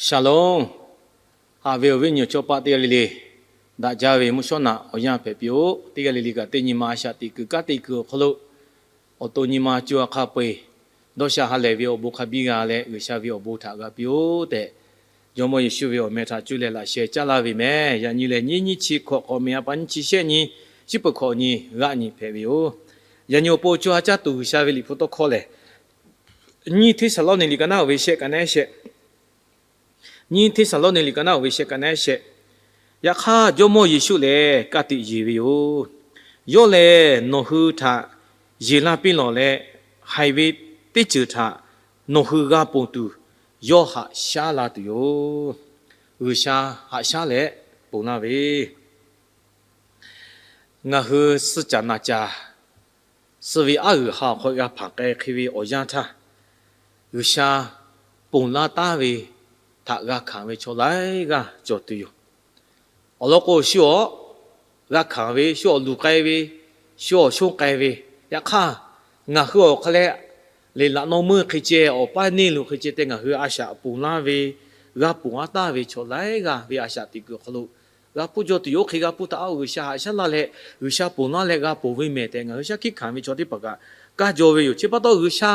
Shalom. Haꞈ ve awˬ viˉ awˬ nyi awˬ chawˇ paˆ teˇ g'aˇ le le, daꞈ jaˇ ve mvuhˇ shawˉ naꞈ awˬ yanˇ hpehꞈ piˇ-oˆ. Teˇ g'aˇ le le kaꞈ teˇ nyi ma a shaꞈ teꞈ kuiˬ kanˉ te kuiˬ awˬ hk'aw lo, awˬ to nyi ma co a hk'a peu-eˬ dawˇ sha ha lehˬ ve awˬ bon hk'a biˇ g'a leh, G'uiˬsha ve awˬ bon htaꞈ g'a piˇ-oˆ tehꞈ, Jawˇmawˇ Yeˍsuˆ ve awˬ meh htaꞈ cuˇ leh laꞈ sheh caˉ laˇ ve meh. Yaꞈ nyi lehˬ, nyiˇ nyiˇ chi hkawꞈ k'awꞈ meˍ a pa nyiˇ chi shehˆ nyi, chi peuˬ hkawꞈ nyi g'aˆ nyi hpehꞈ ve yoˬ. Yaꞈ nyi awˬ pon co ha caˇ tuˬ G'uiˬsha ve liꞈ hpu tawˇ hkawˇ lehˬ, nyiˇ Hteˇsaˍlawˇniˆ liꞈ ka naˉ oˍ ve shehˆ ka naˉ shehˆ Nyiˇ Hteˇsaˍlawˇniˆ liꞈ ka naˉ oˍ ve shehˆ ka naˉ shehˆ. Yaꞈ hk'aˇ, Jawˇmawˇ Yeˍsuˆ lehˬ ka tiꞈ yeˬ ve yoˬ. Yawˇ lehˬ nawˬ hui htaꞈ yeˬ laˇ piˇ lawˬ leh, haiˬ ve teˇ ceuˬ htaꞈ nawˬ hui g'a ponˬ tuˬ, yawˇ haꞈ shaˉ la tuˬ yoˬ. G'uiˬsha haꞈ shaˉ leh ponˬ laˇ ve Ngaˬ hui suh caˍ naˍ caˍ, suh ve aˉ g'uiˬ ha awˬ hk'aw g'a hpanˍ k'ai hk'e ve awˬ yanˇ htaˇ, G'uiˬsha ponˬ laˇ taˉ ve htaꞈ g'a hkanˍ ve chaw laiˉ g'aˇ cawˬ tuˬ yoˬ. Awˬ lawn k'o, shu awˬ g'a hkanˍ ve, shu awˬ luˬ k'ai ve, shu awˬ shonˇ k'ai ve, yaꞈ hk'aˇ, ngaˬ hui awˬ hk'aw leh, leˬ laꞈ naw meuˇ hk'e ceh, awˬ paˇ neˇ lo hk'e ceh te ngaˬ hui a shaꞈ ponˬ laˇ ve, g'a ponˬ aˉ taˍ ve chaw laiˉ g'aˇ ve a shaꞈ teꞈ kuiˬ awˬ hk'aw lo g'a hpuˇ jaw tuˬ yoˬ. Oˇ hk'e g'a hpuˇ htaꞈ a G'uiˬsha haꞈ shaˉ laˇ leh, G'uiˬsha ponˬ laˇ leh g'a ponˬ ve mehˍ tehꞈ ngaˬ hui shaˉ hkiˆ hkanˍ ve chaw teˇ hpaˍ kaꞈ kaˇ jaw ve yoˬ. Chi pa taw G'uiˬsha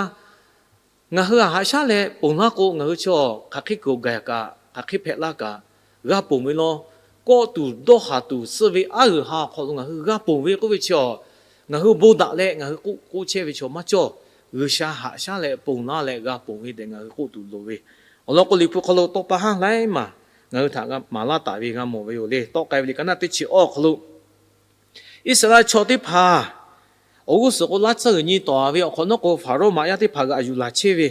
ngaˬ hui htaꞈ haꞈ shaˉ leh ponˬ laˇ k'o, ngaˬ hui chi awˬ hk'aˬ hk'e kuiˬ awˬ gaˬ kaꞈ, hk'aˬ hk'e hpehꞈ laˇ kaꞈ, g'a ponˬ ve law. Kawˆ tuˬ dawˇ haˍ tuˬ suh ve aˉ g'uiˬ ha awˬ hk'aw lo ngaˬ hui g'a ponˬ ve k'oˆ ve chi awˬ, ngaˬ hui bon daꞈ leh ngaˬ hui k'oˆ k'oˆ chehˇ ve chaw maˇ cawˇ. G'uiˬsha haꞈ shaˉ leh ponˬ laˇ leh g'a ponˬ ve tehꞈ ngaˬ hui k'oˆ tuˬ loˍ ve. Awˬ lawn k'o, liꞈ hpu hk'aw lo tawˇ pa haˉ laiˉ maˬ ngaˬ hui htaꞈ maˍ laˇ taˍ ve g'a mawˬ ve yoˬ le. Tawˆ k'ai ve liꞈ ka naˉ teˇ chi awˬ hk'aw lo, Iˉsaˍreˍlaˆ chaw teˇ hpaˍ awˬ g'uˇ suhˍ k'o, laˇ tsuhˇ g'uiˬ nyi tawˍ ve awˬ hk'awꞈ nawˉ k'o, Hpaˍrawˇ maꞈ yaˇ teˇ hpaˍ g'aꞈ yuˬ laˬ chehˇ ve,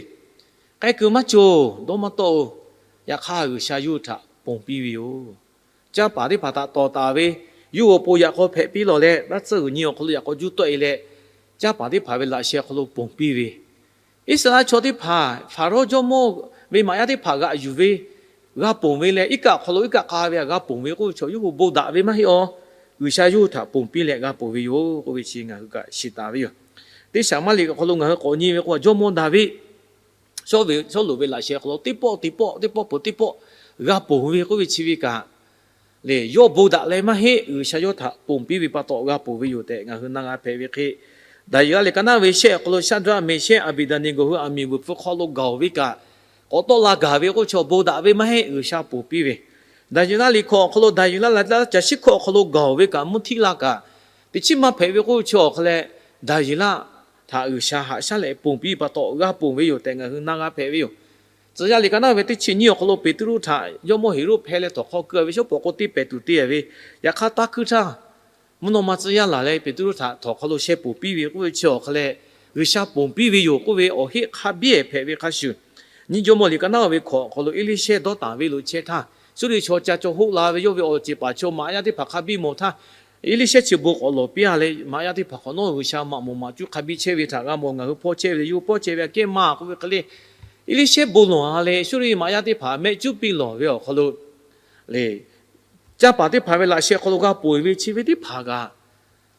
k'ai kuiˬ maˇ cawˬ, dawˇ maˇ tawˆ-oˬ. Yaꞈ hk'aˇ, G'uiˬsha yawˇ hui htaꞈ ponˬ piˇ ve yoˬ. Canˇ paˍ teˇ hpaˍ htaꞈ tawˍ taˍ ve, yawˇ hui awˬ pon yaꞈ k'aw hpehꞈ piˇ lawˬ leh, laˇ tsuhˇ g'uiˬ nyi awˬ hk'aw lo yaꞈ k'aw juˇ tawˆ-e leh, canˇ paˍ teˇ hpaˍ ve laꞈ sheh awˬ hk'aw lo ponˬ piˇ ve, Iˉsaˍreˍlaˆ chaw teˇ hpaˍ Hpaˍrawˇ jawˇmawˇ ve maꞈ yaˇ teˇ hpaˍ g'aꞈ yuˬ ve, g'a ponˬ ve leh, iˉ kaˆ awˬ hk'aw lo iˉ kaˆ k'a ve htaꞈ g'a ponˬ ve k'oˆ ve chaw, yawˇ hui bon daꞈ ve maˇ heˆ awˬ. G'uiˬsha yawˇ hui htaꞈ ponˬ piˇ leh g'a ponˬ ve yoˬ k'oˆ ve chi ngaˬ hui kaꞈ shiˍ taˍ ve yoˬ. Teˇ shaˍ maˇ liꞈ awˬ hk'aw lo ngaˬ hui k'awꞈ nyi ve k'o, jawˇmawˇ Daˍviˆ Sawˉluꞈ ve laꞈ sheh awˬ hk'aw lo teˇ pawˆ teˇ pawˆ teˇ pawˆ peuˬ teˇ pawˆ g'a ponˬ ve k'oˆ ve chi ve kaꞈ, lehˬ yawˇ bon daꞈ leh maˇ heˆ, G'uiˬsha yawˇ htaꞈ ponˬ piˇ ve pa taw g'a ponˬ ve yoˬ tehꞈ ngaˬ hui na g'a hpehꞈ ve hk'e, Daˍyeˍlaˆ liꞈ ka naˉ ve shehˆ awˬ hk'aw lo Shaˍdraˆ, Meˍshehˇ, Aˍbeˍdaˍneˍgoˍ hui aˬ miˍ g'uiˬ hpfuh hk'aw lo gaˬ-oˬ ve kaꞈ, k'awꞈ tawˆ la gaˬ ve k'oˆ ve chaw bon daꞈ ve maˇ heˆ, G'uiˬsha ponˬ piˇ ve. Daˍyeˍlaˆ liꞈ hkawꞈ awˬ hk'aw lo Daˍyeˍlaˆ laꞈ caˬ shiˉ hkawꞈ awˬ hk'aw lo gaˬ-oˬ ve kaꞈ mvuhˇ htiˇ la kaꞈ, teˇ chiˉ maˇ hpehꞈ ve k'oˆ ve chi awˬ hk'a leh, Daˍyeˍlaˆ htaꞈ G'uiˬsha haꞈ shaˉ leh ponˬ piˇ pa taw g'a ponˬ ve yoˬ tehꞈ ngaˬ hui na g'a hpehꞈ ve yoˬ. Tcuh yaˇ liꞈ ka naˉ ve teˇ chi nyiˇ awˬ hk'aw lo Peˍtruˆ htaꞈ jawˇmawˇ Heˍroˆ hpehˇ leh htawnˍ hk'aw keu ve shawˉ pawˍ k'o teˇ pehˍ tuˬ te ve, yaꞈ hk'aˇ taˇ hkuiˇ htaˇ, mvuhˇ naw ma tcuh yaˇ laˬ leh Peˍtruˆ htaꞈ htawnˍ hk'aw lo sheh ponˬ piˇ ve k'oˆ ve chi awˬ hk'a leh, G'uiˬsha ponˬ piˇ ve yoˬ k'oˆ ve awˬ heˆ hk'a biˇ hpehꞈ ve hk'a shuˍ, nyiˇ jawˇmawˇ liꞈ ka naˉ ve hkawꞈ awˬ hk'aw lo Eˇliˇshehˇ dawˇ taˍ ve lo chehˇ htaˇ, Suˇriˆ chaw ca caw hoˆ la ve yawˇ ve awˬ ceˬ paˍ chaw maꞈ yaˇ teˇ hpaˍ hk'a biˇ mawˬ htaˇ, Eˇliˇshehˇ chi bon k'awꞈ lawˬ piˇ-a leh, maꞈ yaˇ teˇ hpaˍ hk'awꞈ nawˉ G'uiˬsha maꞈ moˍ maꞈ cuˉ hk'a biˇ chehˇ ve htaꞈ g'a mawˬ. Ngaˬ hui hpawˇ chehˇ ve leh yawˇ hui hpawˇ chehˇ ve aꞈ kehˉ maˇ k'oˆ ve hk'e le, Eˇliˇshehˇ bon lawˬ-a leh Suˇriˆ maꞈ yaˇ teˇ hpaˍ mehˆ cuˉ piˇ lawˬ ve awˬ hk'aw lo, lehˬ, canˇ paˍ teˇ hpaˍ ve laꞈ sheh hk'aw lo g'a ponˬ ve chi ve teˇ hpaˍ kaꞈ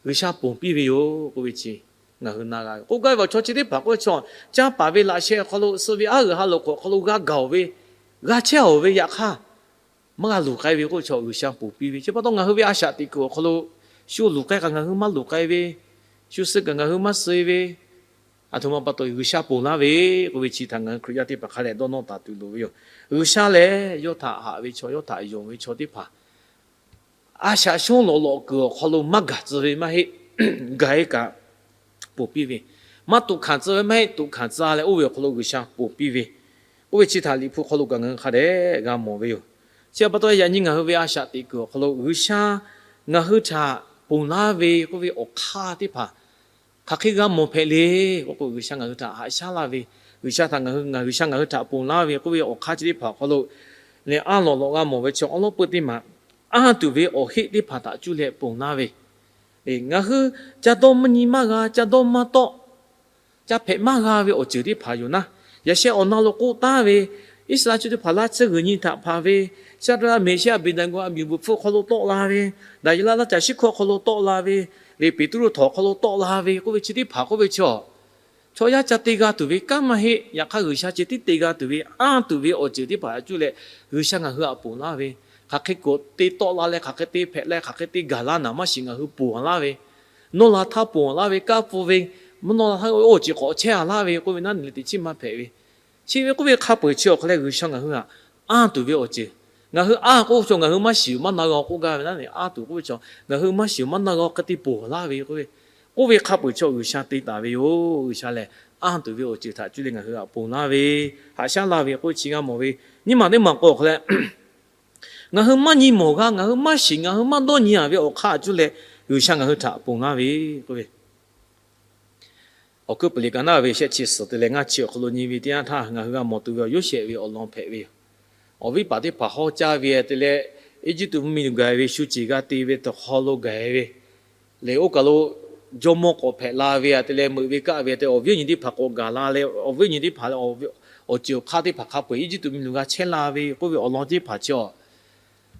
G'uiˬsha ponˬ piˇ ve yoˬ k'oˆ ve chi ngaˬ hui na g'a ve. K'oˆ gaˇ ve awˬ chaw chi teˇ hpaˍ k'oˆ ve chaw, canˇ paˍ ve laꞈ sheh awˬ hk'aw lo suh ve aˉ g'uiˬ ha loꞈ hk'aw lo g'a gaˬ-oˬ ve, g'a chehˇ-oˬ ve, yaꞈ hk'aˇ maˇ g'a luˬ k'ai ve k'oˆ ve chaw G'uiˬsha ponˬ piˇ ve. Chi pa taw ngaˬ hui ve a shaꞈ teꞈ kuiˬ awˬ hk'aw lo, shu luˬ k'ai kaꞈ ngaˬ hui maˇ luˬ k'ai ve, shu suh kaꞈ ngaˬ hui maˇ suh ve, aˬ htoꞈ ma pa taw G'uiˬsha ponˬ laˇ ve k'oˆ ve chi htaꞈ ngaˬ hui Hkriꞈ yaˇ teˇ hpaˍ hk'a dehꞈ dawˇ nawˇ taˍ tuˬ loˍ ve yoˬ. G'uiˬsha lehˬ yawˇ htaꞈ haꞈ ve chaw, yawˇ htaꞈ yonˍ ve chaw teˇ hpaˍ a shaꞈ shonˉ lawꞈ lawꞈ kuiˬ awˬ hk'aw lo maˇ gaˬ tcuh ve maˇ heˆ, gaˬ-e kaꞈ ponˬ piˇ ve, maˇ toꞈ hkanˍ tcuh ve maˇ heˆ, toꞈ hkanˍ tcuh leh oˇ ve awˬ hk'aw lo G'uiˬsha ponˬ piˇ ve, oˇ ve chi htaꞈ Liꞈ hpu hk'aw lo kaꞈ ngaˬ hui hk'a dehꞈ g'a mawˬ ve yoˬ. Chi pa taw yaꞈ nyi ngaˬ hui ve a shaꞈ teꞈ kuiˬ awˬ hk'aw lo G'uiˬsha ngaˬ hui htaꞈ ponˬ laˇ ve k'oˆ ve awˬ hk'aˇ teˇ hpaˍ hk'aˬ hk'e g'a mawˬ hpehꞈ le k'oˆ k'o, G'uiˬsha ngaˬ hui htaꞈ haꞈ shaˉ laˇ ve, G'uiˬsha htaꞈ ngaˬ hui, G'uiˬsha ngaˬ hui htaꞈ ponˬ laˇ ve k'oˆ ve awˬ hk'aˇ chi teˇ hpaˍ awˬ hk'aw lo lehˬ, a lawꞈ lawꞈ g'a mawˬ ve chi awˉ lawˉ peuˇ teˇ maˬ, anˇ tuˬ ve awˬ heˆ teˇ hpaˍ htaꞈ cuˇ leh ponˬ laˇ ve, ngaˬ hui ca dawˇ mvuhˇ nyi maˇ g'a, ca dawˇ maˇ tawˆ, ca hpehꞈ maˇ g'a ve awˬ ceuˬ teˇ hpaˍ yoˬ naˉ, yaꞈ sheh awˬ na lo k'oˆ taˉ ve, Iˉsaˍreˍlaˆ chaw teˇ hpaˍ laˇ tsuhˇ g'uiˬ nyi htaꞈ hpanˍ ve, Shaˍdraˆ, Meˍshehˇ, Aˍbeˍdaˍneˍgoˍ aˬ miˍ g'uiˬ hpfuhˇ hk'aw lo tawˆ la ve, Daˍyeˍlaˆ laˇ caˬ shiˉ hkawꞈ hk'aw lo tawˆ la ve, lehˬ Peˍtruˆ htawnˍ hk'aw lo tawˆ la ve k'oˆ ve chi teˇ hpaˍ k'oˆ ve chi awˬ Chaw yaˇ ca te g'a tuˬ ve kanˉ maˇ heˆ. Yaꞈ hk'aˇ, G'uiˬsha ceh tiˉ te g'a tuˬ ve anˇ tuˬ ve awˬ ceuˬ teˇ hpaˍ htaꞈ cuˇ leh G'uiˬsha ngaˬ hui htaꞈ ponˬ laˇ ve, hk'aˬ hk'e k'o te tawˆ la leh, hk'aˬ hk'e te hpehꞈ leh, hk'aˬ hk'e te gaˬ laˇ naˍ maˇ shiˍ ngaˬ hui ponˬ laˇ ve, nawˇ la htaˇ ponˬ laˇ ve, kanˇ pfuhˇ ve, mvuhˇ naw la htaˇ oˇ awˬ ceuˬ k'awꞈ chehˇ a laˇ ve k'oˆ ve naˉ, nyi leh teꞈ chiˉ maˇ hpehꞈ ve. Chi ve k'oˆ ve hk'a peu-eˬ chi awˬ hk'aw leh G'uiˬsha ngaˬ hui htaꞈ anˇ tuˬ ve awˬ ceuˬ, ngaˬ hui anˇ k'oˆ ve chaw ngaˬ hui maˇ shiˍ maˇ na g'a k'oˆ gaˇ ve naˉ, anˇ tuˬ k'oˆ ve chaw ngaˬ hui maˇ shiˍ maˇ na g'a hk'e te ponˬ laˇ ve k'oˆ ve, k'oˆ ve hk'a peu-eˬ chaw G'uiˬsha te taˍ ve yoˬ. G'uiˬsha lehˬ anˇ tuˬ ve awˬ ceuˬ htaꞈ cuˇ leh ngaˬ hui htaꞈ ponˬ laˇ ve, haꞈ shaˉ laˇ ve k'oˆ ve chi g'a mawˬ ve. Nyiˇ maˬ teˇ maˬ k'o awˬ hk'aw leh ngaˬ hui maˇ nyi mawˬ g'a, ngaˬ hui maˇ shiˍ, ngaˬ hui maˇ dawˇ nyi a ve awˬ hk'aˇ cuˇ leh G'uiˬsha ngaˬ hui htaꞈ ponˬ laˇ ve k'oˆ ve, Awˬ hkuiˉ puiˍ liꞈ kaꞈ naˉ ve shehˆ chi suhˍ te leh ngaˇ chi awˬ hk'aw lo nyi ve teˇ yanˇ htaˇ, ngaˬ hui g'a mawˬ tuˬ ve awˬ Yoˇsehꞈ ve awˬ lawn hpehꞈ ve yoˬ. Awˬ viˉ paˍ teˇ hpaˍ hawˉ caˇ ve te leh, Eˇjiˇtuꞈ mvuhˇmiˬ lo gaˬ ve shu ceˬ g'a te ve htaꞈ hk'aw lo gaˬ ve lehˬ, oˇ kaˬ lo jawˇmawˇ k'awꞈ hpehꞈ la ve a te leh, meuꞈ ve kaˆ ve a te, awˬ viˉ awˬ nyi teˇ hpaˍ k'awꞈ gaˬ la leh, awˬ viˉ awˬ nyi teˇ hpaˍ leh awˬ ceuˬ awˬ hk'aˇ teˇ hpaˍ hk'a peu-eˬ Eˇjiˇtuꞈ mvuhˇmiˬ lo g'a chehˇ la ve k'oˆ ve awˬ lawn teˇ hpaˍ chi a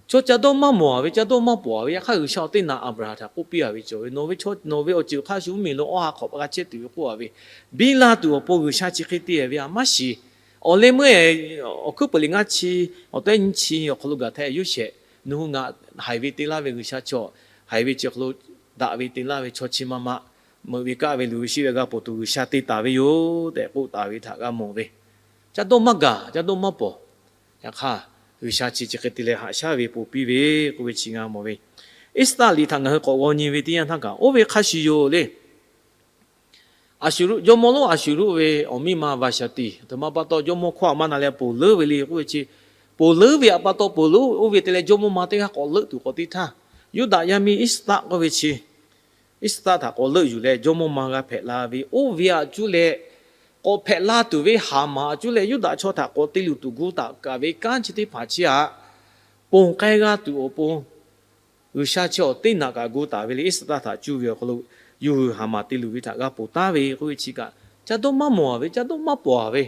chaw ca dawˇ maˇ mawˬ a ve, ca dawˇ maˇ pawˍ a ve, yaꞈ hk'aˇ G'uiˬsha awˬ teˇ naꞈ Aˍbraˍhanˍ htaꞈ k'oˆ piˇ a ve cawˬ ve, nawˬ ve chaw, nawˬ ve awˬ ceuˬ hk'a shuˍ mvuhˇmiˬ lo awˇ ha hk'awꞈ g'a chehˇ tuˬ ve k'oˆ a ve, biˇ la tuˬ awˬ pon G'uiˬsha chi hk'e te ve a maˇ shiˍ. Awˬ leh meuˇ, Awˬ hkuiˉ puiˍ liꞈ ngaˇ chi, awˬ tehˉ nyiˇ chi awˬ hk'aw lo gaˬ htaˇ, Yoˇsehꞈ, nawˬ hui ngaˬ haiˬ ve te laˇ ve G'uiˬsha chaw, haiˬ ve chi awˬ hk'aw lo daꞈ ve te laˇ ve chaw chi ma ma, meuꞈ ve kaˆ ve luˬ ve sheˆ ve g'a ponˬ tuˬ G'uiˬsha te taˍ ve yoˬ tehꞈ k'oˆ taˍ ve htaꞈ g'a mawˬ ve. Ca dawˇ maˇ gaˬ, ca dawˇ maˇ pawˍ. Yaꞈ hk'aˇ, G'uiˬsha chi chi hk'e te leh haꞈ shaˉ ve ponˬ piˇ ve k'oˆ ve chi g'a mawˬ ve. Iˉsaˍreˍlaˆ liꞈ htaꞈ ngaˬ hui k'awꞈ g'aw nyi ve teˇ yanˇ htaˇ kaꞈ, oˇ ve hk'a shuˍ yoˬ le. Aˍsuˍruˆ, jawˇmawˇ lonˉ Aˍsuˍruˆ ve awˬ miˇ ma Vaˍshaˍtiˍ aˬ htoꞈ ma pa taw jawˇmawˇ hkawˇ a maˇ na leh ponˬ leuˉ ve le k'oˆ ve chi, ponˬ leuˉ ve a pa taw ponˬ leuˉ oˇ ve te leh jawˇmawˇ ma teˇ g'aˇ k'awꞈ leuˆ tuˬ k'awꞈ teˇ htaˇ, Yuˇdaꞈ yaˇ miˇ Iˉsaˍtaˆ k'oˆ ve chi, Iˉsaˍtaˆ htaꞈ k'awꞈ leuˆ yuˬ leh jawˇmawˇ ma g'a hpehꞈ la ve, oˇ ve aꞈ cuˇ leh k'awꞈ hpehꞈ la tuˬ ve Haˍmaˍ aꞈ cuˇ leh Yuˇdaꞈ chaw htaꞈ k'awꞈ te luˬ tuˬ gu taˍ kaꞈ ve kanˉ chi teˇ hpaˍ chi aꞈ ponˬ k'ai g'a tuˬ awˬ pon, G'uiˬsha chi awˬ teˇ naꞈ kaꞈ gu taˍ ve le. Iˉsaˍtaˆ htaꞈ cuˇ ve awˬ hk'aw lo yuˬ hui Haˍmaˍ te luˬ ve htaꞈ g'a ponˬ taˉ ve k'oˆ ve chi kaꞈ, ca dawˇ maˇ mawˬ a ve, ca dawˇ maˇ pawˍ a ve,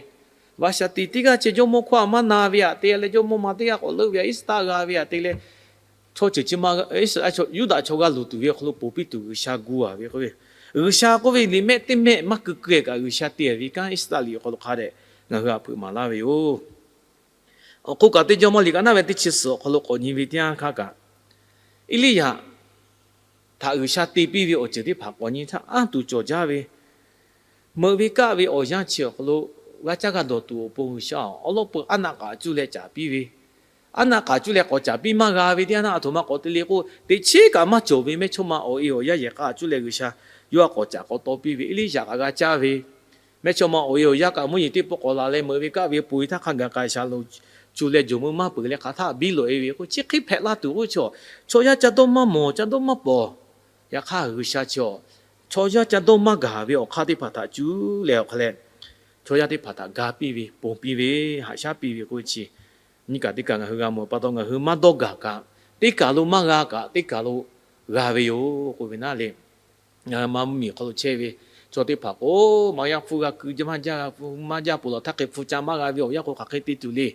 Vaˍshaˍtiˍ teˇ g'aˇ chi jawˇmawˇ hkawˇ a maˇ na ve aꞈ te leh jawˇmawˇ ma teˇ g'aˇ k'awꞈ leuˆ ve a, Iˉsaˍtaˆ g'a ve aꞈ te leh, chaw ceuˬ chi ma, Iˉsaˍreˍlaˆ, Yuˇdaꞈ chaw g'a luˬ tuˬ ve awˬ hk'aw lo ponˬ piˇ tuˬ G'uiˬsha gu a ve k'oˆ ve, G'uiˬsha k'oˆ ve liꞈ mehˆ teˇ mehˆ maˇ keu keu kaꞈ G'uiˬsha te ve kanˉ Iˉsaˍreˍlaˆ liꞈ awˬ hk'aw lo hk'a dehꞈ ngaˬ hui htaꞈ hpeuꞈ maˍ laˇ ve yoˬ. Awˬ hk'oˆ kaꞈ, teˇ Jawˇmawˇ liꞈ kaꞈ naˉ ve teˇ chi suhˍ awˬ hk'aw lo k'awꞈ nyi ve teˇ yanˇ htaˇ kaꞈ, Eˇliˇyaꞈ htaꞈ G'uiˬsha te piˇ ve awˬ ceuˬ teˇ hpaˍ k'awꞈ nyi htaˇ, anˇ tuˬ cawˬ jaˇ ve, meuꞈ ve kaˆ ve awˬ yanˇ chi awˬ hk'aw lo g'a caˇ g'a dawˬ tuˬ awˬ pon G'uiˬsha awˬ lawn peuˬ a naˆ k'aꞈ cuˇ leh caˍ piˇ ve, a naˆ k'aꞈ cuˇ leh k'awꞈ caˍ piˇ maˇ g'a ve teˇ yanˇ htaˇ, aˬ htoꞈ ma k'awꞈ te le k'o, teꞈ chiˉ kaꞈ maˇ cawˬ ve mehˇchawˇma awˬ e awˬ yanˇ yehˬ k'a cuˇ leh G'uiˬsha yawˇ htaꞈ k'awꞈ caˍ k'awꞈ taw piˇ ve, Eˇliˇyaꞈ kaꞈ g'a caˇ ve, mehˇchawˇma awˬ e awˬ yanˇ kaꞈ mvuhˇ yeˬ teˇ pawˆ k'awꞈ la leh, meuꞈ ve kaˆ ve pon e htaˇ hk'a gaˬ k'ai shaˍ lo cuˇ leh jawˬ meuˇ maˇ peuˬ leh hk'aˬ htaˆ biˇ lawꞈ e ve k'o, chi hk'e hpehꞈ la tuˬ k'oˆ ve chi, chaw yaˇ ca dawˇ maˇ mawˬ, ca dawˇ maˇ pawˍ. Yaꞈ hk'aˇ G'uiˬsha chi, chaw yaˇ ca dawˇ maˇ gaˬ ve awˬ hk'aˇ teˇ hpaˍ htaꞈ cuˇ leh awˬ hk'a leh, chaw yaˇ teˇ hpaˍ htaꞈ ga piˇ ve, ponˬ piˇ ve, haꞈ shaˉ piˇ ve k'oˆ ve chi, nyi kaꞈ teˇ kaˬ ngaˬ hui g'a mawˬ pa taw, ngaˬ hui maˇ dawˇ gaˬ kaꞈ, teˇ kaˬ lo maˇ g'a kaꞈ, teˇ kaˬ lo g'a ve yoˬ k'oˆ ve naˉ le. Ngaˬ hui ma mvuhˇmiˬ hk'aw lo chehˇ ve chaw teˇ hpaˍ k'o, maˇ yaˇ hpfuhˇ g'a ku maˇ jaˇ, maˇ jaˇ peuˬ lawˬ htaˇ hk'e hpfuhˇ ca maˇ g'a ve awˬ yanˇ k'o hk'aˬ hk'e te tuˬ le.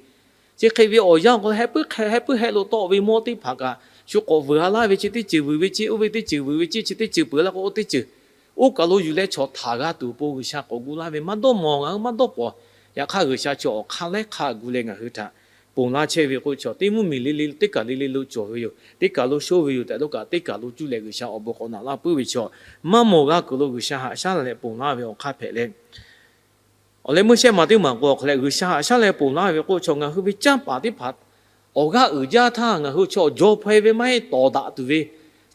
Chi hk'e ve awˬ yanˇ k'o, heh puiˉ heh puiˉ heh lo tawˆ ve mawˇ teˇ hpaˍ kaꞈ, shu k'awꞈ vuiˬ a laˇ ve chi teˇ ceuˬ vuiˬ ve ceˇ, oˇ ve teˇ ceuˬ vuiˬ ve ceˇ, chi teˇ ceuˬ peuˬ la k'o oˇ teˇ ceuˬ, oˇ kaˬ lo yuˬ leh chaw htaˍ g'a tuˬ awˬ pon G'uiˬsha k'awꞈ gu laˇ ve, maˇ dawˇ mawˬ, ngaˬ hui maˇ dawˇ pawˍ. Yaꞈ hk'aˇ G'uiˬsha chi awˬ hk'aˇ laiˉ hk'aˇ gu leh ngaˬ hui htaꞈ ponˬ laˇ chehˇ ve k'oˆ ve chi, teˇ mvuhˇmiˬ le le teˇ kaˬ le le lo cawˬ ve yoˬ. Teˇ kaˬ lo shoˇ ve yoˬ tehꞈ lo kaꞈ, teˇ kaˬ lo cuˇ leh G'uiˬsha awˬ bon k'awꞈ naꞈ laˇ puiˉ ve chi, maˇ mawˬ g'a kuiˬ lo G'uiˬsha haꞈ shaˉ la leh ponˬ laˇ ve awˬ hk'aˇ hpehꞈ leh, awˬ leh meuˇ shehˆ maˬ teˇ maˬ k'o awˬ hk'a leh G'uiˬsha haꞈ shaˉ leh ponˬ laˇ ve k'oˆ ve chi, ngaˬ hui ve canˇ paˍ teˇ hpaˍ awˬ g'aˇ uiˍ jaˇ htaˇ, ngaˬ hui chi awˬ jaw hpaw e ve maˇ heˆ, tawˍ daꞈ tuˬ ve,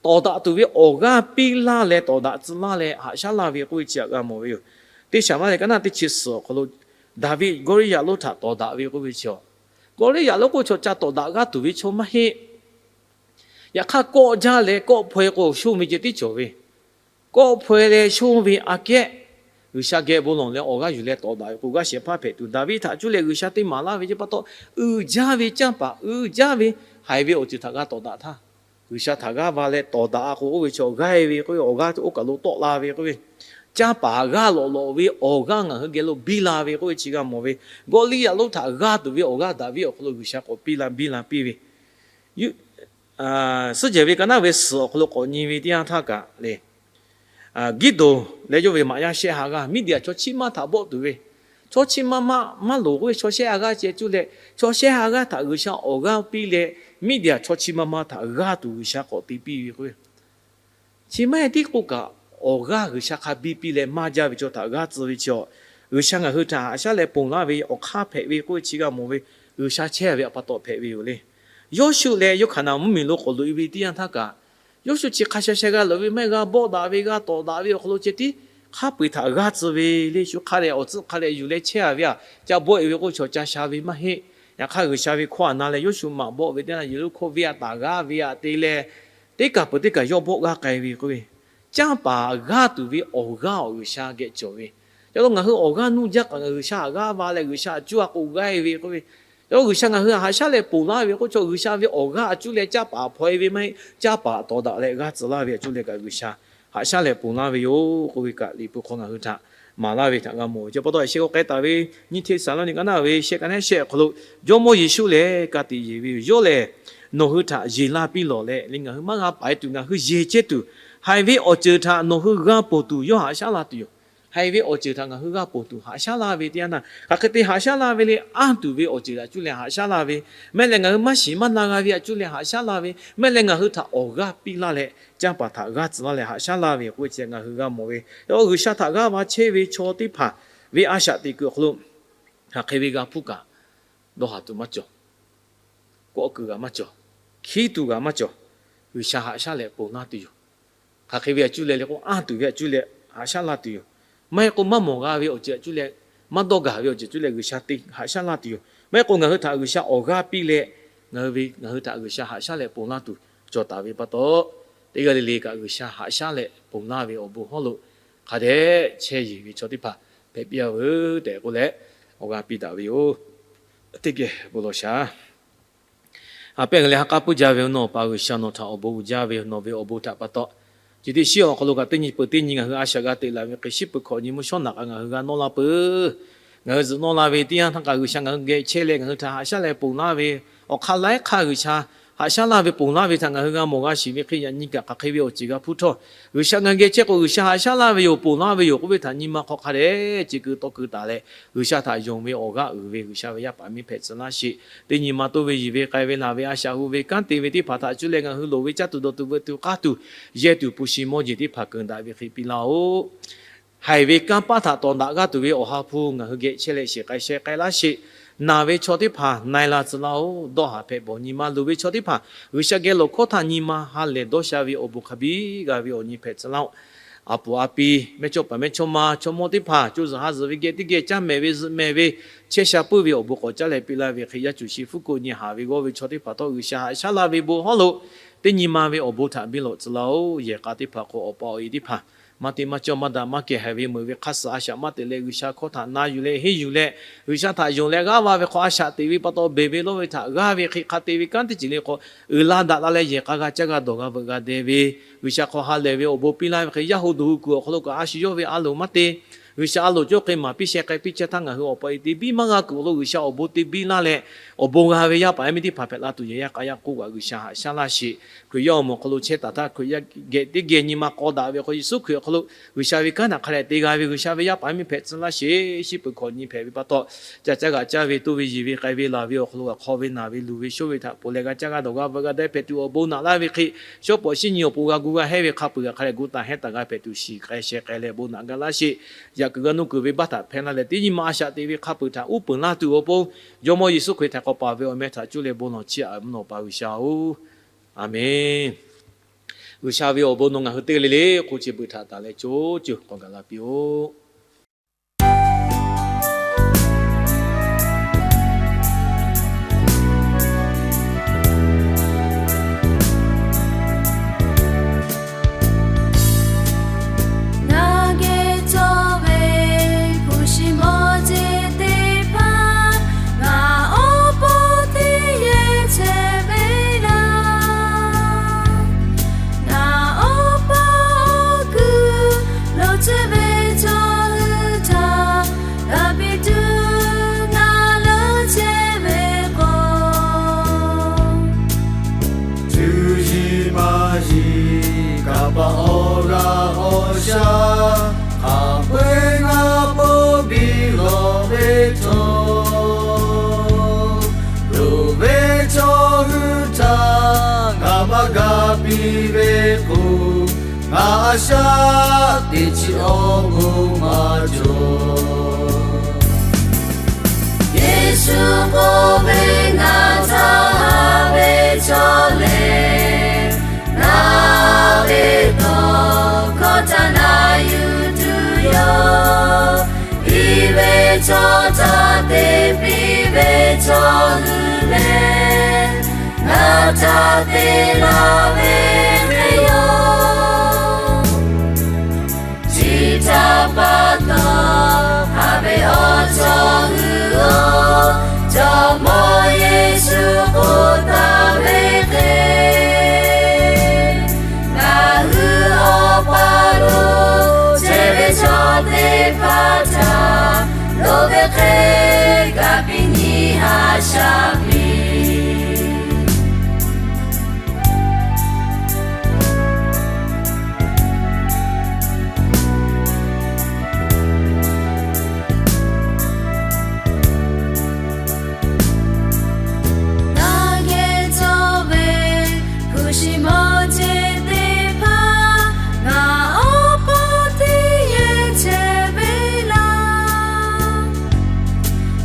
tawˍ daꞈ tuˬ ve awˬ g'aˇ piˇ laˇ leh tawˍ daꞈ tcuh laˇ leh haꞈ shaˉ laˇ ve k'oˆ ve chi htaꞈ g'a mawˬ ve yoˬ. Teˇ Shaˍmuˍeˍlaˆ liꞈ kaꞈ naˉ teˇ chi suhˍ awˬ hk'aw lo, Daˍviˆ Gawˇliˇyaꞈ lonˉ htaꞈ tawˍ daꞈ ve k'oˆ ve chi, Gawˇliˇyaꞈ lonˉ k'oˆ ve chi ca tawˍ daꞈ g'aˇ tuˬ ve chaw maˇ heˆ. Yaꞈ hk'aˇ kawˆ jaˇ leh kawˆ hpaw e k'o, shonˇ ve ceh tiˉ cawˬ ve, kawˆ hpaw e leh shonˇ ve aꞈ kehˉ, G'uiˬsha geh bon lawˬ leh awˬ g'aˇ yuˬ leh tawˍ daꞈ ve k'o, g'aˇ shehˍ hpaˇ hpehꞈ tuˬ Daˍviˆ htaꞈ cuˇ leh G'uiˬsha teˇ maˍ laˇ ve ceh pa taw, uiˍ jaˇ ve canˇ paˍ, uiˍ jaˇ ve haiˬ ve awˬ ceuˬ htaꞈ g'a tawˍ daꞈ htaˇ, G'uiˬsha htaꞈ g'aˇ va leh tawˍ daꞈ k'o, oˇ ve chi awˬ g'aˇ e ve k'oˆ ve, awˬ g'aˇ oˇ kaˬ lo tawˆ la ve k'oˆ ve, canˇ paˍ g'aˇ lawꞈ lawꞈ ve awˬ g'aˇ ngaˬ hui geh lo biˇ la ve k'oˆ ve chi g'a mawˬ ve. Gawˇliˇyaꞈ lonˉ htaꞈ g'aˇ tuˬ ve awˬ g'aˇ Daˍviˆ awˬ hk'aw lo G'uiˬsha k'awꞈ piˇ la biˇ la piˇ ve, suhˉ jehˬ ve ka naˉ ve suhˍ awˬ hk'aw lo k'awꞈ nyi ve teˇ yanˇ htaˇ kaꞈ le, Giˇdoˬ leh yawˇ ve maꞈ yaˇ shehˆ ha g'aˇ Miˇdiˍaꞈ chaw chiˇ maˇ htaꞈ bawˆ tuˬ ve, chaw chiˇ maˇ maˇ maˇ loˍ k'oˆ ve chaw shehˆ ha g'aˇ ceh cuˇ leh, chaw shehˆ ha g'aˇ htaꞈ G'uiˬsha awˬ g'aˇ piˇ leh, Miˇdiˍaꞈ chaw chiˇ maˇ maˇ htaꞈ g'aˇ tuˬ G'uiˬsha k'awꞈ te piˇ ve k'oˆ ve, chi maˇ heˆ tiˉ k'oˆ kaꞈ, awˬ g'aˇ G'uiˬsha hk'a biˇ piˇ leh maˇ jaˇ ve chaw htaꞈ g'aˇ tcuh ve chi awˬ, G'uiˬsha ngaˬ hui htaꞈ haꞈ shaˉ leh ponˬ laˇ ve awˬ hk'aˇ hpehꞈ ve k'oˆ ve chi g'a mawˬ ve, G'uiˬsha chehˇ ve awˬ pa taw hpehꞈ ve yoˬ le. Yawˇshuˆ leh Yoˇhanˬ mvuhˇmiˬ lo k'awꞈ loꞈ e ve teˇ yanˇ htaˇ kaꞈ, Yawˇshuˆ chi hk'a sha sha g'a loꞈ ve maˇ heˆ, g'a bawˆ daꞈ ve, g'a tawˍ daꞈ ve awˬ hk'aw lo ceh tiˉ hk'a peu-eˬ htaꞈ g'aˇ tcuh ve le. Shu hk'a dehꞈ awˬ tcuhˆ hk'a dehꞈ yuˬ leh chehˇ a ve aꞈ, ca bawˆ e ve k'oˆ chaw ca sha ve maˇ heˆ. Yaꞈ hk'aˇ, G'uiˬsha ve hkawˇ a na leh Yawˇshuˆ maꞈ bawˆ ve teˇ yanˇ, Yeˍriˆhkoˇ venˇ a taˍ g'aˇ ve aꞈ te leh, teˇ kaˬ peuˬ teˇ kaˬ yawˇ bawˆ g'aˇ k'ai ve k'oˆ ve, canˇ paˍ g'aˇ tuˬ ve awˬ g'aˇ awˬ G'uiˬsha geh cawˬ ve. Ca lo ngaˬ hui awˬ g'aˇ nuˇ jaˇ kaꞈ ngaˬ G'uiˬsha htaꞈ g'aˇ va leh G'uiˬsha a cuˇ a k'o g'aˇ e ve k'oˆ ve, ca lo G'uiˬsha ngaˬ hui htaꞈ haꞈ shaˉ leh ponˬ laˇ ve k'oˆ chaw, G'uiˬsha ve awˬ g'aˇ a cuˇ leh canˇ paˍ hpaweh ve maˇ heˆ, canˇ paˍ tawˍ daꞈ leh g'aˇ tcuh laˇ ve a cuˇ leh kaꞈ G'uiˬsha haꞈ shaˉ leh ponˬ laˇ ve yoˬ k'oˆ ve kaꞈ, Liꞈ hpu hk'aw ngaˬ hui htaꞈ maˍ laˇ ve htaꞈ g'a mawˬ ve. Chi pa taw, shehˆ k'awꞈ k'ai taˍ ve nyiˇ Hteˇsaˍlawˇniˆ ka naˆ ve shehˆ ka naˆ shehˆ awˬ hk'aw lo, Jawˇmawˇ Yeˍsuˆ lehˬ ka tiꞈ yeˬ ve yoˬ. Yawˇ lehˬ nawˬ hui htaꞈ yeˬ la piˇ lawˬ leh, le ngaˬ hui maˇ g'a paˍ e tuˬ ngaˬ hui yeˬ chehˇ tuˬ, haiˬ ve awˬ ceuˬ htaꞈ nawˬ hui g'a ponˬ tuˬ yawˇ haꞈ shaˉ laˇ tuˬ yoˬ. Haiˬ ve awˬ ceuˬ htaꞈ ngaˬ hui g'a ponˬ tuˬ haꞈ shaˉ laˇ ve teˇ yanˇ htaˇ, hk'aˬ hk'e te haꞈ shaˉ laˇ ve le, anˇ tuˬ ve awˬ ceuˬ htaꞈ cuˇ leh haꞈ shaˉ laˇ ve, mehˆ leh ngaˬ hui maˇ shiˍ maˇ na g'a ve htaꞈ cuˇ leh haꞈ shaˉ laˇ ve, mehˆ leh ngaˬ hui htaꞈ awˬ g'aˇ piˇ laˇ leh, canˇ paˍ htaꞈ g'aˇ tcuh laˇ leh haꞈ shaˉ laˇ ve k'oˆ ve chi ngaˬ hui g'a mawˬ ve. Yawˇ G'uiˬsha htaꞈ g'aˇ va chehˇ ve chaw teˇ hpaˍ ve a shaꞈ teꞈ kuiˬ awˬ hk'aw lo, hk'aˬ hk'e ve g'a hpuˇ kaꞈ, dawˇ haˍ tuˬ maˇ cawˬ, kawˆ kuiˬ g'a maˇ cawˬ, hkiˉ tuˬ g'a maˇ cawˬ. G'uiˬsha haꞈ shaˉ leh ponˬ laˇ tuˬ yoˬ. Hk'aˬ hk'e ve htaꞈ cuˇ leh le k'o, anˇ tuˬ ve htaꞈ cuˇ leh haꞈ shaˉ laˇ tuˬ yoˬ. Maˇ heˆ k'o, maˇ mawˬ g'a ve awˬ ceuˬ htaꞈ cuˇ leh, maˇ dawˇ gaˬ ve awˬ ceuˬ cuˇ leh G'uiˬsha te haꞈ shaˉ laˇ tuˬ yoˬ. Maˇ heˆ k'o, ngaˬ hui htaꞈ G'uiˬsha awˬ g'aˇ piˇ leh, ngaˬ hui ve, ngaˬ hui htaꞈ G'uiˬsha haꞈ shaˉ leh ponˬ laˇ tuˬ cawˬ taˍ ve pa taw, teˇ g'aˇ le le kaꞈ G'uiˬsha haꞈ shaˉ leh ponˬ laˇ ve awˬ bon hawˉ lo hk'a dehꞈ chehˇ yeˬ ve chaw teˇ hpaˍ hpehꞈ piˇ a veuˬ tehꞈ k'oˆ leh, awˬ g'aˇ piˇ daꞈ ve yoˬ. Teˇ geh bon lawˬ shaˍ. A pehˉ ngaˬ lehˬ, ha k'aˉ puiˉ jaˇ ve awˬ nawˬ pa G'uiˬsha, nawˬ htaꞈ awˬ bon uiˍ jaˇ ve, nawˬ ve awˬ bon htaꞈ pa taw, chi teˇ shiˉ awˬ hk'aw lo kaꞈ teˇ nyi peuˬ teˇ nyi ngaˬ hui a shaꞈ g'a teꞈ laˬ ve hk'e, shiˉ peuˬ hkawꞈ nyi mvuhˇ shawˉ naꞈ k'a ngaˬ hui g'a nawˇ laˇ peuˬ. Ngaˬ hui zuhꞈ nawˇ la ve teˇ yanˇ htaˇ kaꞈ, G'uiˬsha ngaˬ hui geh chehˇ leh ngaˬ hui htaꞈ haꞈ shaˉ leh ponˬ laˇ ve, awˬ hk'aˇ laiˉ hk'aˇ G'uiˬsha haꞈ shaˉ laˇ ve ponˬ laˇ ve htaꞈ ngaˬ hui g'a mawˬ g'a shiˍ ve hk'e, yaꞈ nyi kaꞈ hk'aˬ hk'e ve awˬ ceuˬ g'a hpuˇ htawˇ, G'uiˬsha ngaˬ hui geh chehˇ k'o, G'uiˬsha haꞈ shaˉ laˇ ve yoˬ, ponˬ laˇ ve yoˬ k'oˆ ve htaꞈ nyi ma hk'aw hk'a dehꞈ ce keu tawˇ keu taˍ leh, G'uiˬsha htaꞈ yonˍ ve awˬ g'aˇ uiˍ ve G'uiˬsha ve yaˇ paˍ miˇ hpehꞈ tcuh laˇ sheˍ. Teˇ nyi ma toˇ ve yiˬ ve k'ai ve laˬ ve a shaꞈ hu ve kanˉ te ve teˇ hpaˍ htaꞈ cuˇ leh ngaˬ hui loˍ ve caˇ tuˬ dawˬ tuˬ veuꞈ tuˬ k'aˇ tuˬ yehˇ tuˬ hpu shi mawˇ jeˬ teˇ hpaˍ keunˍ daꞈ ve hk'e piˇ laˇ-oˆ. Haiˬ ve kanˇ paˆ htaꞈ tawˍ daꞈ g'aˇ tuˬ ve awˬ ha hpu ngaˬ hui geh chehˇ leh sheˍ k'ai sheh k'ai laˇ sheˍ. Naˬ ve chaw teˇ hpaˍ na e la tcuh laˇ-oˆ. Dawˇ haˍ hpehꞈ bawˬ nyi ma luˬ ve chaw teˇ hpaˍ G'uiˬsha geh lawˬ hkawˇ htaꞈ nyi ma ha lehˬ dawˇ sha ve awˬ bon hk'a biˇ g'a ve awˬ nyi hpehꞈ tcuh laˇ-oˆ. A puˍ a pi, mehˇchawˇ paˍ mehˇchawˇma, chaw mawˇ teˇ hpaˍ co zuhꞈ ha zuhꞈ ve geh teˇ geh caˇ mehˍ ve zuhꞈ mehˍ ve chehˇ sha puiˉ ve awˬ bon k'awꞈ caˉ leh piˇ laˇ ve hk'e, yaˇ cuˬ shi hpfuhˇ ko nyi haˍ ve g'awˇ ve chaw teˇ hpaˍ htawˇ G'uiˬsha haꞈ shaˉ laˇ ve bon hawˉ lo teˇ nyi ma ve awˬ bon htaꞈ biˇ lawꞈ tcuh laˇ-oˆ. Yehˬ k'a teˇ hpaˍ k'o, awˬ pa awˬ e teˇ hpaˍ maˇ te maˇ cawˇ maˇ daꞈ maˇ kehˬ haiˬ ve meuꞈ ve hk'a suhˍ a shaꞈ maˇ te leh, G'uiˬsha hkawˇ htaꞈ na yuˬ leh henˇ yuˬ leh, G'uiˬsha htaꞈ yonˍ leh g'aˇ va ve hk'aw a shaꞈ teꞈ ve pa taw, beˬ ve lawˇ ve htaꞈ g'aˇ ve hk'e hk'a te ve kanˉ teˇ ceuˬ le k'o, uiˍ la daꞈ la leh yehˬ k'a g'a caˇ g'a dawˬ g'a veuꞈ g'a deh ve, G'uiˬsha hk'aw ha lehˬ ve awˬ bon piˇ laˇ ve hk'e, yaˇ hu duˬ hu kuiˬ awˬ hk'aw lo kaꞈ a shu yawˇ ve a loˍ maˇ te. G'uiˬsha a loˍ cawˇ hk'e maˍ piˇ sheh k'ai piˇ caˇ htaˇ, ngaˬ hui awˬ pa e te biˇ maˇ g'a kuiˬ awˬ lo G'uiˬsha awˬ bon te biˇ laˇ leh, awˬ bon g'a ve yaˇ paˍ yaˇ miˇ teˇ hpaˍ hpehꞈ la tuˬ yehˬ yaˇ k'a yaˇ k'oˆ kaꞈ G'uiˬsha haꞈ shaˉ laˇ sheˍ. Hkriꞈ yaˇ awˬ moˍ awˬ hk'aw lo chehˇ taˍ htaˇ, Hkriꞈ yaˇ geh teˇ geh nyi ma k'aw daꞈ ve awˬ hk'aw, Yeˍsuˆ Hkriꞈ awˬ hk'aw lo G'uiˬsha ve kanˉ htaꞈ hk'a dehꞈ te g'a ve G'uiˬsha ve yaˇ paˍ yaˇ miˇ hpehꞈ tcuh laˇ sheˍ. Shiˉ peuˬ hkawꞈ nyi hpehꞈ ve pa taw, ca caˇ g'a caˇ ve toˇ ve yiˬ ve k'ai ve laˬ ve awˬ hk'aw lo kaꞈ hk'aw ve naˬ ve luˬ ve shoˉ ve htaꞈ ponˬ leh g'a caˇ g'a dawˬ g'a veuꞈ g'a deh hpehꞈ tuˬ awˬ bon naꞈ laˇ ve hk'e, shawˉ pawˍ shiˉ nyi awˬ pon g'a gu g'a hehnˇ ve hk'a peu-eˬ htaꞈ hk'a dehꞈ gu taˍ hehnˇ taˍ g'a hpehꞈ tuˬ shiˍ k'ai sheh k'ai leh bon naꞈ g'a laˇ sheˍ. Yaꞈ kuiˬ g'a nuˇ kuiˬ ve baˇ htaꞈ hpehˇ laˇ leh, teˇ nyi ma a shaꞈ teꞈ ve hk'a peu-eˬ htaꞈ uˉ peunˍ laˇ tuˬ awˬ pon, Jawˇmawˇ Yeˍsuˆ Hkriꞈ htaꞈ k'awꞈ paˍ ve awˬ meh htaꞈ cuˇ leh bon lawˬ chiˇ aꞈ ve mvuhˇ naw pa G'uiˬsha-oˬ, Aˍmenˇ. G'uiˬsha ve awˬ bon nawˬ ngaˬ hui teˇ g'aˇ le le k'oˆ chi beuꞈ htaꞈ taˍ leh co ceuˬ k'awꞈ gaˬ la piˇ-oˆ. Ngaˬ geh cawˬ ve hpu shi mawˇ jeˬ teˇ hpaˍ ngaˬ awˬ pon teˇ yehˬ chehˇ ve laˇ. Ngaˬ awˬ pon awˬ kuiˬ lo chehˇ ve chaw Ngaˬ a shaꞈ teꞈ chi awˬ bon maˇ cawˬ. Yeˍsuˆ k'oˆ ve, Ngaˬ htaꞈ haˍ ve chaw lehˬ, ngaˬ ve tawˇ hkawˇ htaꞈ na yuˬ tuˬ yoˬ. Iˉ ve chaw htaꞈ te piˇ ve chaw hui lehˬ, ngaˬ htaꞈ te laˇ ve hk'e yoˬ. Chi htaꞈ pa taw, haˍ ve awˬ chaw hui-oˬ, Jawˇmawˇ Yeˍsuˆ k'oˆ taˍ ve hk'e, ngaˬ hui Awˬ pa lo chehˇ ve chaw teˇ hpaˍ htaꞈ loˍ ve hk'e, ga piˇ nyi haꞈ shaˉ piˇ. Taˇ geh cawˇ ve hpu shi mawˇ jeˬ teˇ hpaˍ, ngaˬ awˬ pon teˇ yehˬ chehˇ ve laˇ.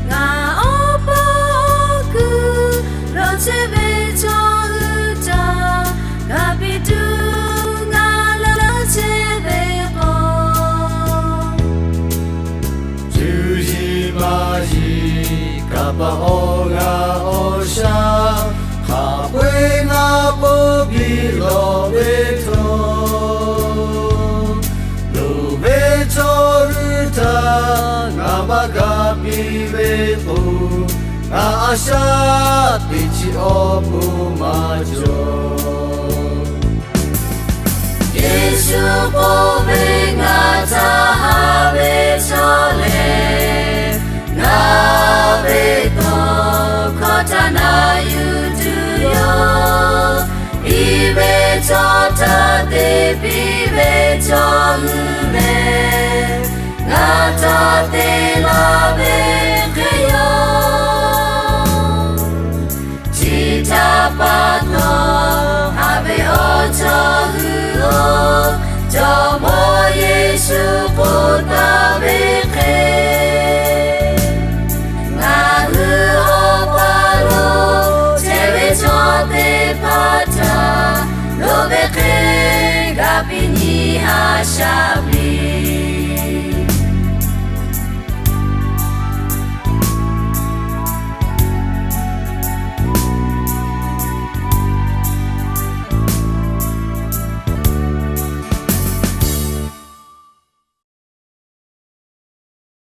Ngaˬ awˬ pon kuˬ lo chehˇ ve chaw hui htaꞈ ga piˇ tuˬ, ngaˬ leuˉ chehˇ ve k'o, cuˇ yiˍ maˇ yiˍ kaˍ paˍ awˬ g'aˇ awˬ shaˉ hk'a peu-eˬ ngaˬ pon biˇ lawˬ ve htawˇ, loˍ ve chaw hui htaꞈ ngaˬ maˇ ga piˇ ve k'o, ngaˬ a shaꞈ teꞈ chi awˬ bon maˇ cawˬ. Yeˍsuˆ k'oˆ ve, Ngaˬ htaꞈ haˍ ve chaw lehˬ, ngaˬ ve tawˇ hkawˇ htaꞈ na yuˬ tuˬ yoˬ. Iˉ ve chaw htaꞈ te piˇ ve chaw hui lehˬ, ngaˬ htaꞈ te laˇ ve hk'e yoˬ. Chi htaꞈ pa taw, haˍ ve awˬ chaw hui-oˬ, Jawˇmawˇ Yeˍsuˆ k'oˆ taˍ ve hk'e, ngaˬ hui Awˬ pa lo chehˇ ve chaw teˇ hpaˍ htaꞈ loˍ ve hk'e, ga piˇ nyi haꞈ shaˉ